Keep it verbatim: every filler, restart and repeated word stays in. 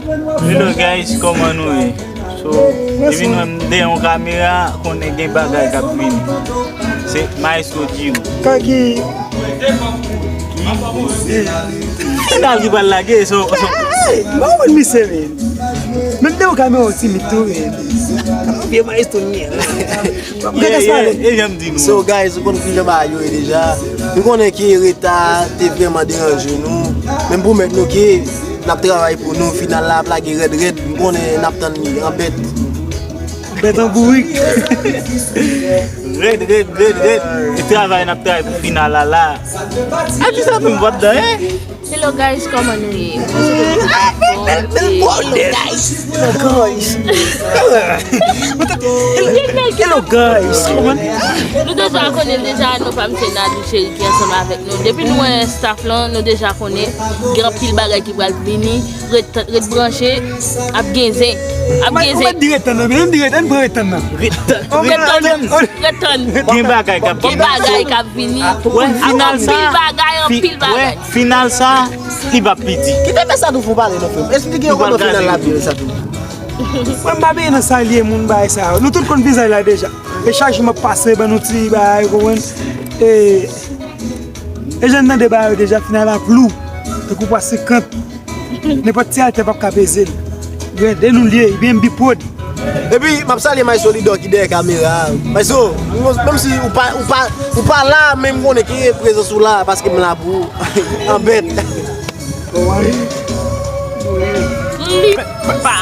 Hello guys, kòman nou ye? So, depi nou menm dèyè yon kamera, konnen gen bagay k ap vini. Se Maestro Djim. Kaki. Final ki pral lage, so, so. Hey, mwen wè misye, men. Menm dèyè yon kamera, w timid tou, men. Vye Maestro ni. Gade sa, e jan m di nou. So, guys, nou konn kijan bagay yo ye deja. Nou konnen ke reta te vrèman deranje nou. Men m pwomèt nou ke n ap travay pou nou. Final la ap lage rèd, rèd. M konnen n ap tann li an bèt. Bèt an bourik. Rèd, rèd, rèd, rèd. E travay n ap travay pou final la la. Atis la menm pa t dan, hein? Hello guys, kòman nou ye? Mwen se Dodo Kafo, e Hello guys. Hello guys. Kòman? Nou deja konnen deja, nou pa misye Nadou Cheri ki ansanm avèk nou. Depi nou wè staff lan, nou deja konnen gen anpil bagay ki pral vini. Ret, ret branche, ap gen zen. Ap gen zen. Ou mèt di ret tann nan, men di ret, ann pran ret tann nan. Ret tann. Ret tann. Ret tann. Gen bagay k ap vini. Gen bagay k ap vini. Wè, final sa, anpil bagay, anpil bagay. Wè, final sa, li p ap piti. Kite Fè Sa Tou fè w pale non, frè m. Esplike yo kòman final la ap vini, Fè Sa Tou. Mwen m pa benyen nan salye moun bagay sa yo. Nou tout konn vizaj la deja. E chak jou m ap pase ban nou ti bagay, ou konprann? E, e jan n tande bagay yo deja, final la ap lou. Tankou pwa senkant. Nenpòt ti altè p ap ka peze l. Grande nou l ye, B M B Prod. Epi, m ap salye Maestro Lidor ki dèyè kamera a. Maestro, menm si ou pa, ou pa, ou pa la, men m konnen ke prezans ou la, paske m la pou ou. An bèt. Li pa.